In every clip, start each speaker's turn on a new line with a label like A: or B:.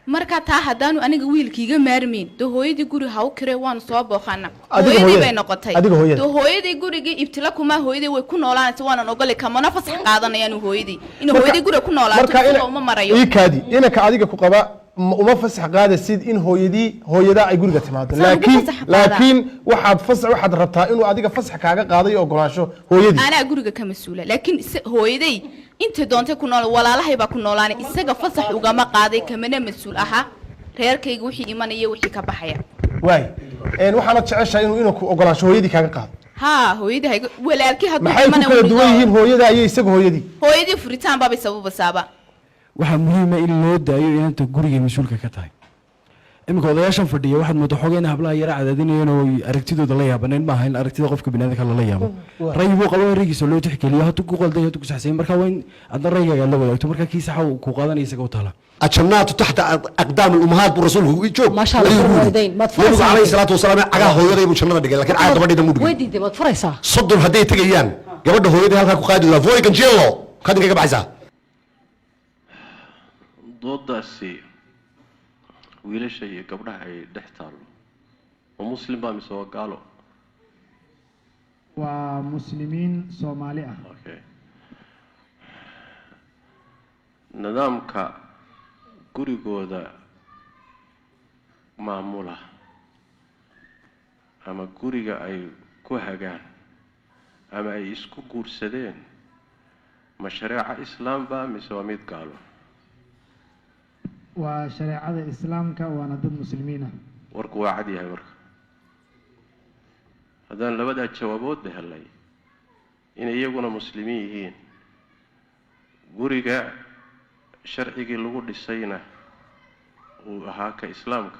A: Marka taa haddaanu aniga wiilkiiga maarmayn, dee hooyadii guri ha u kiree, waanu soo booqana.
B: Adiga
A: Hooyadii
B: hooyada.
A: bay noqotay.
B: Adiga hooyada.
A: Dee hooyadii gurigii ibtila kuma, hooyadii way ku noolaanaysa, waanan ogolay, kamana fasax qaadanayaan hooyadii inay hooyadii guriga ku noolaato. Isaga uma marayo.
B: Ii kaadi, inanka adiga ku qaba uma fasax qaadasid in hooyadii, hooyadaa ay guriga timaado?
A: Saan ugu
B: Laakiin
A: fasax qaadaa?
B: Laakiin waxaad rabtaa inuu adiga fasax kaaga qaadayo ogolaansho hooyadii.
A: Anaa guriga ka mas-uula, laakiin hooyaday intay doontay ku nool, walaalahay baa ku noolaanay. Isaga fasax ugama qaaday, kamana mas-uul ahaa reerkayga wixii imanaya, wixii ka baxaya.
B: Waay, waxaanad jeceshahay inuu inanku ogolaansho hooyadii kaaga qaado?
A: Haa, hooyadii hayga, walaalkii hadduu
B: Maxay ku
A: imana
B: kala
A: wuu
B: duwan yihiin hooyada iyo isaga hooyadii?
A: Hooyadii furitaan baabay sababasaaba.
C: Waxaa muhiima in loo daayo inanta guriga mas-uulka ka tahay. Iminka odayaashan fadhiya waxaad moodaa xoogaa in hablaha yara cadaadinayeen oo ay aragtidooda la yaabaneen. Maaha in aragtida qofka biniaadamka lala yaabo. Ra'yi buu qabo, raygiisa loo tixgeliyo. Hadduu ku qalday, hadduu ku saxsanyay, marka waa in adna raygaaga la wadaagto. Marka kii saxa uu ku qaadanaya isaga u taala.
D: الجنات تحت أقدام الأمهات buu rasuulku joog.
E: Ma sha Allah,
D: Ayuu yidhi.
E: waalidayn. Maad
D: Nabigu
E: furaysaa?
D: calayhi salaatu wasalaam cagaha hooyaday buu jannada dhigay, laakiin caga gabadheeda muu
E: Way
D: dhigay.
E: diiday, maad furaysaa?
D: 30 hadday tegayaan, gabadha hooyaday halkaa ku qaadi doonaa, fuori cancello, kadinka ka baxaysaa.
F: Doodaasi wiilasha iyo gabdhaha ay dhex taallo, ma Muslim baa mise waa gaalo?
G: Waa Muslimiin Soomaali ah.
F: Okay, nidaamka gurigooda maamula ama guriga ay ku hagaan ama ay isku guursadeen, ma shareeco Islaam ba mise waa mid gaalo?
G: Waa shareecada Islaamka, waana dad Muslimiin ah.
F: Warku waa cad yahay. Marka haddaan labadaa jawaaboodba helay, inay iyaguna Muslimiin yihiin, guriga sharcigii lagu dhisayna uu ahaa ka Islaamka,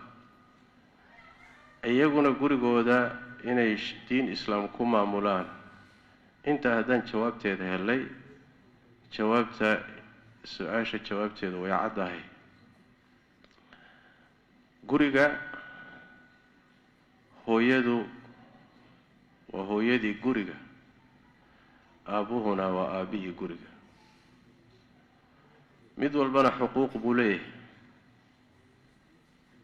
F: iyaguna gurigooda inay diin Islaam ku maamulaan, intaa haddaan jawaabteeda helay, jawaabta su-aasha jawaabteeda way caddahay. Guriga hooyadu waa hooyadii guriga, aabbuhuna waa aabbihii guriga. Mid walbana xuquuq buu leeyahay.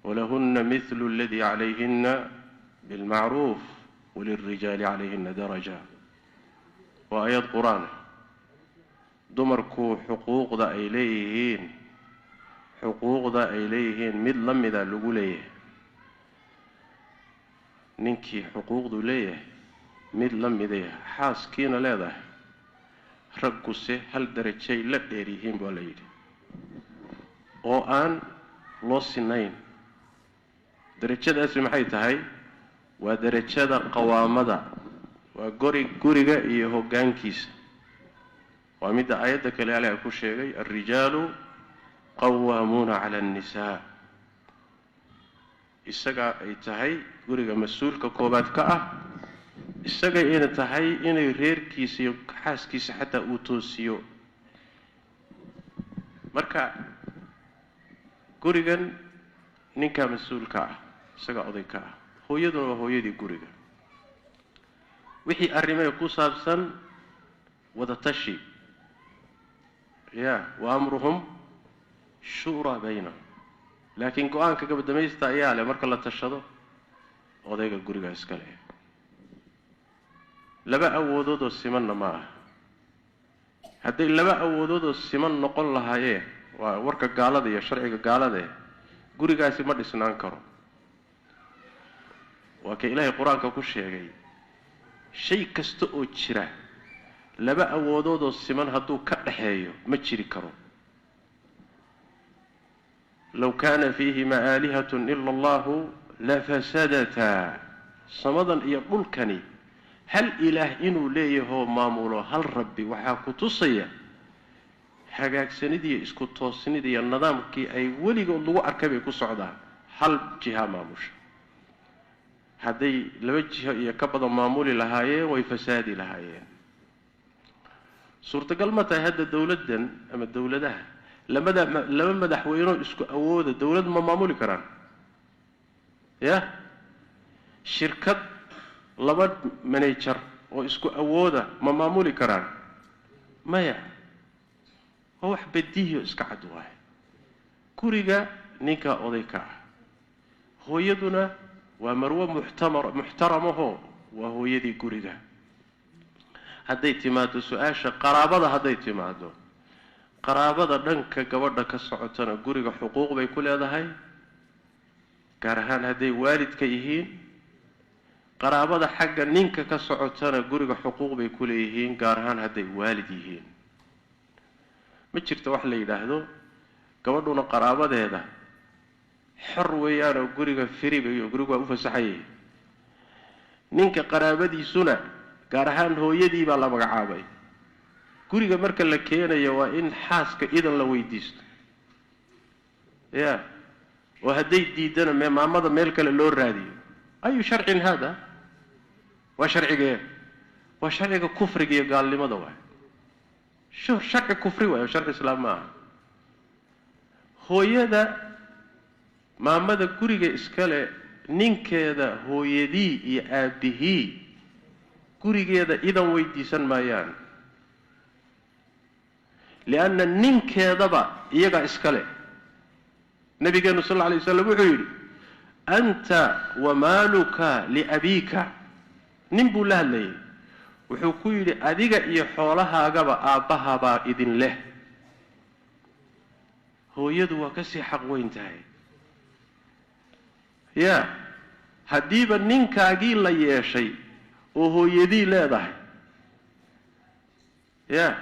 F: ولهن مثل الذي عليهن بالمعروف وللرجال عليهن درجة, waa aayad Qur-aan. Dumarku xuquuqda ay leeyihiin, xuquuqda ay leeyihiin mid la mida lagu leeyahay. Ninkii xuquuqdu leeyahay mid la miday xaaskiina leedahay. Ragguse hal darajay la dheer yihiin baa la yidhi, oo aan loo sinayn. Darajadaasi maxay tahay? Waa darajada qawaamada, waa gori guriga iyo hoggaankiisa. Waa midda aayadda kale Ilaah ku sheegay: الرجال قوامون على النساء. Isaga ay tahay guriga mas-uulka koobaad ka ah, isaga ayna tahay inay reerkiisa iyo xaaskiisa xataa uu toosiyo. Marka gurigan ninkaa mas-uulka ah, isaga oday ka ah, hooyaduna waa hooyadii guriga. Wixii arrimee ku saabsan wadatashi ya وأمرهم شورى بينهم, laakiin go-aanka gabadamaysta ayaa leh, marka la tashado, odayga guriga iska leh. Laba awoodoodoo simanna ma aha. Hadday laba awoodoodoo siman noqon lahaayeen, waa warka gaalada iyo sharciga gaalada, gurigaasi ma dhisnaan karo. Waa ka Ilaahay Qur-aanka ku sheegay: shay kasta oo jira laba awoodoodoo siman hadduu ka dhaxeeyo ma jiri karo. لو كان فيهما آلهة إلا الله لفسدتا. Samadan iyo dhulkani hal ilaah inuu leeyahoo maamulo, hal Rabbi, waxaa ku tusaya hagaagsanidii, isku toosnida iyo nidaamkii ay weligood lagu arkay bay ku socdaan. Hal jiha maamusha. Hadday laba jiho iyo ka badan maamuli lahaayeen, way fasaadi lahaayeen. Suurtagal ma tahay hadda dowladdan ama dowladaha lamada laba madaxweynoo isku awooda dowlad ma maamuli karaan? Ya shirkad laba manager oo isku awooda ma maamuli karaan? Maya, waa wax badiihiyo iska cad waaye. Guriga Ninkaa oday ka ah, hooyaduna waa marwo muxtaramaho, waa hooyadii guriga. Hadday timaado su-aasha qaraabada, hadday timaado qaraabada dhanka gabadha ka socotana, guriga xuquuq bay ku leedahay, gaar ahaan hadday waalidka yihiin. Qaraabada xagga ninka ka socotana guriga xuquuq bay ku leeyihiin, gaar ahaan hadday waalid yihiin. Ma jirto wax la yidhaahdo gabadhuna qaraabadeeda xor weeyaanoo guriga free bay, gurigu waa u fasaxayay. Ninka qaraabadiisuna, gaar ahaan hooyadii baa la magacaabay, guriga marka la keenayo waa in xaaska idan la weydiisto ya, oo hadday diidana me maamada meel kale loo raadiyo. أي شرع هذا? Waa sharcigee? Waa sharciga kufriga iyo gaalnimada waay. Sharci kufri waayo, sharci islaam ma aha. Hooyada, maamada guriga iskale, ninkeeda hooyadii iyo aabbihii gurigeeda idan weydiisan maayaan, lianna ninkeedaba iyagaa iskale. Nabigeenu sal alla alay waslam wuxuu yidhi: "أنت ومالك لأبيك." Nin buu la hadlayay, wuxuu ku yidhi: "Adiga iyo xoolahaagaba aabbahabaa idin leh." Hooyadu waa kasii xaq weyn tahay ya. Haddiiba ninkaagii la yeeshay oo hooyadii leedahay ya,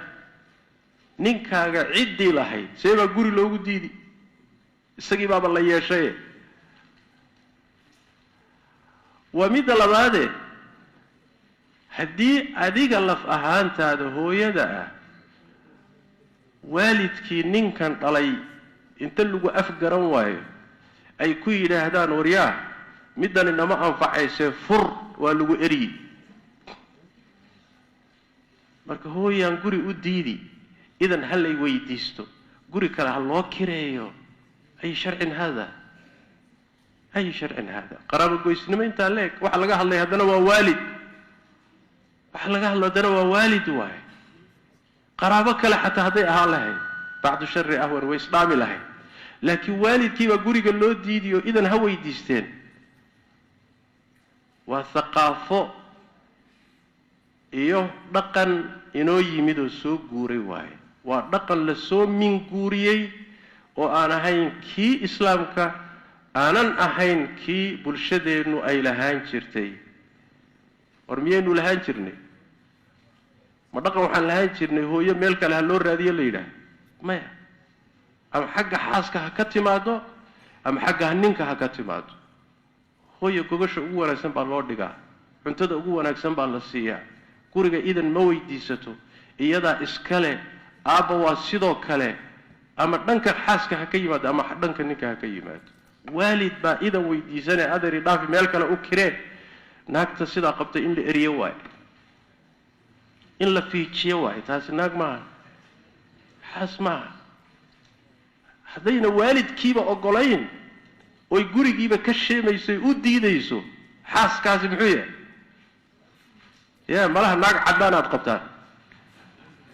F: ninkaaga ciddii lahayd see baa guri loogu diidi? Isagii baaba la yeeshaye. Waa midda labaade, haddii adiga laf ahaantaada hooyada ah waalidkii ninkan dhalay inta lagu afgaran waayo ay ku yidhaahdaan: "Waryaa, middani nama anfacaysee fur," waa lagu eryi. Marka hooyaan guri u diidi, idan ha lay weydiisto, guri kale ha loo kireeyo, أي شرع هذا? أي شرع هذا? Qaraabo goysnimo intaa leeg. Waxa laga hadlay haddana waa waalid. Waxa laga hadlay haddana waa waalid waaye. Qaraabo kale xataa hadday ahaan lahayd, بعض الشر أهون, way isdhaami lahayd, laakiin waalidkiibaa guriga loo diidiyo, idan ha weydiisteen. Waa thaqaafo iyo dhaqan inoo yimid oo soo guuray waaye. Waa dhaqan la soo minguuriyey oo aan ahayn kii islaamka, aanan ahayn kii bulshadeennu ay lahaan jirtay. War miyaynu lahaan jirnay? Ma dhaqan waxaan lahaan jirnay hooyo meel kale ha loo raadiyo la yidhaah? Maya. Ama xagga xaaska ha ka timaado ama xagga ninka ha ka timaado, hooyo gogasha ugu wanaagsan baa loo dhigaa, cuntada ugu wanaagsan baa la siiyaa, guriga idan ma weydiisato, iyadaa iskale. Aabba waa sidoo kale, ama dhanka xaaska ha ka yimaado ama dhanka ninka ha ka yimaado, waalid baa idan weydiisanee adeeri dhaafi, meel kale u kiree. Naagta sidaa qabtay in la eriyo waayo, in la fiijiyo waayo. Taasi naag maaha, xaas maaha. Haddayna waalidkiiba ogolayn oy gurigiiba ka sheemayso, u diidayso, xaaskaasi muxuu yahay ya? Malaha naag caddaan aad qabtaan,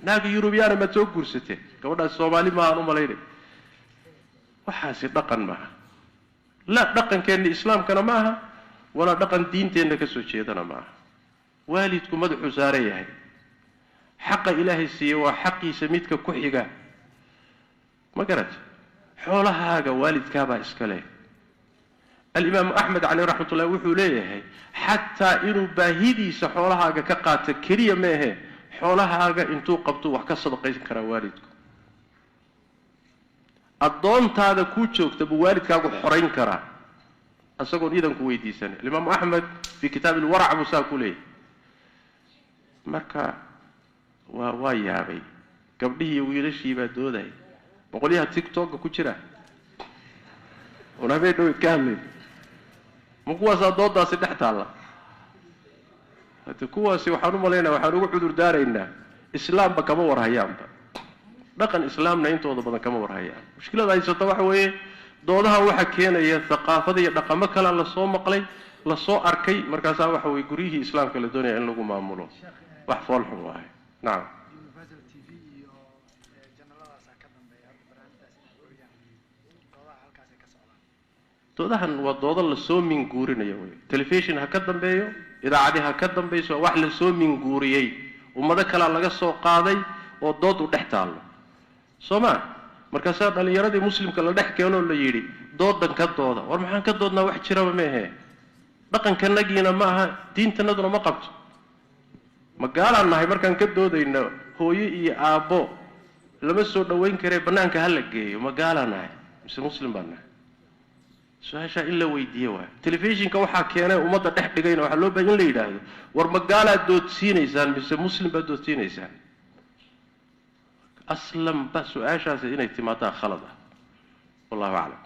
F: naag Yurubiyaana maad soo guursateen. Gabadhaas Soomaali maahaan u malaynay. Waxaasi dhaqan maaha, la dhaqankeenna islaamkana ma aha, walaa dhaqan diinteenna ka soo jeedana ma aha. Waalidku madaxuu saaran yahay. Xaqa Ilaahay siiye waa xaqiisa midka ku xiga. Ma garat? Xoolahaaga waalidkaabaa iska leh. Alimaamu Axmed caleyh raxmat ullah wuxuu leeyahay, xataa inuu baahidiisa xoolahaaga ka qaato keliya meehe, xoolahaaga intuu qabto wax ka sadaqaysan karaa waalidku. Addoontaada kuu joogta buu waalidkaagu xorayn karaa isagoon idanku weydiisanay. Alimaamu Axmed fii kitaab ilwarac buu saa ku leeyahay. Marka waa yaabay, gabdhihii iyo wiilashii baa doodaya, boqolyaha TikToka ku jira oon habeen dhaweyd ka hadlayn. Ma kuwaasaa doodaasi dhex taalla? Hade kuwaasi waxaan u malaynaya, waxaan ugu cudur daaraynaa, islaamba kama warhayaanba, dhaqan islaamna intooda badan kama warhayaan. Mushkilada haysata waxa weeye, doodaha waxaa keenaya thaqaafada iyo dhaqamo kalea lasoo maqlay, lasoo arkay. Markaasaa waxa weye guryihii islaamka la doonaya in lagu maamulo. Wax foolxun waaye. Nacam.
G: Universal TV iyo jannaladaasaa ka dambeeya hadda barnaamijtaas inay gooyaan. Doodaha halkaasay ka socdaan.
F: Doodahan waa doodo lasoo minguurinaya wey. Telefishin ha ka dambeeyo, idaacadi ha ka dambayso, wax lasoo minguuriyey, ummado kalea laga soo qaaday oo dood u dhex taallo, soo ma? Markaasaa dhallinyaradii muslimka la dhex keenoo la yidhi, "Doodan ka dooda." War maxaan ka doodnaa? Wax jiraba meehe, dhaqankanagiina ma aha, diintanaduna ma qabto. Ma gaalaan nahay markaan ka doodayno hooyo iyo aabbo lama soo dhowayn karee, bannaanka ha la geeyo? Ma gaalaan nahay mise muslim baan nahay? Su-aashaa in la weydiiye waayo. Telefishinka waxaa keenay ummadda dhex dhigayna waxaa loo bahay in la yidhaahdo, "War ma gaalaad doodsiinaysaan mise muslim baad doodsiinaysaan?" Aslanba su-aashaasi inay timaadaa khalad ah. Wallahu aclam.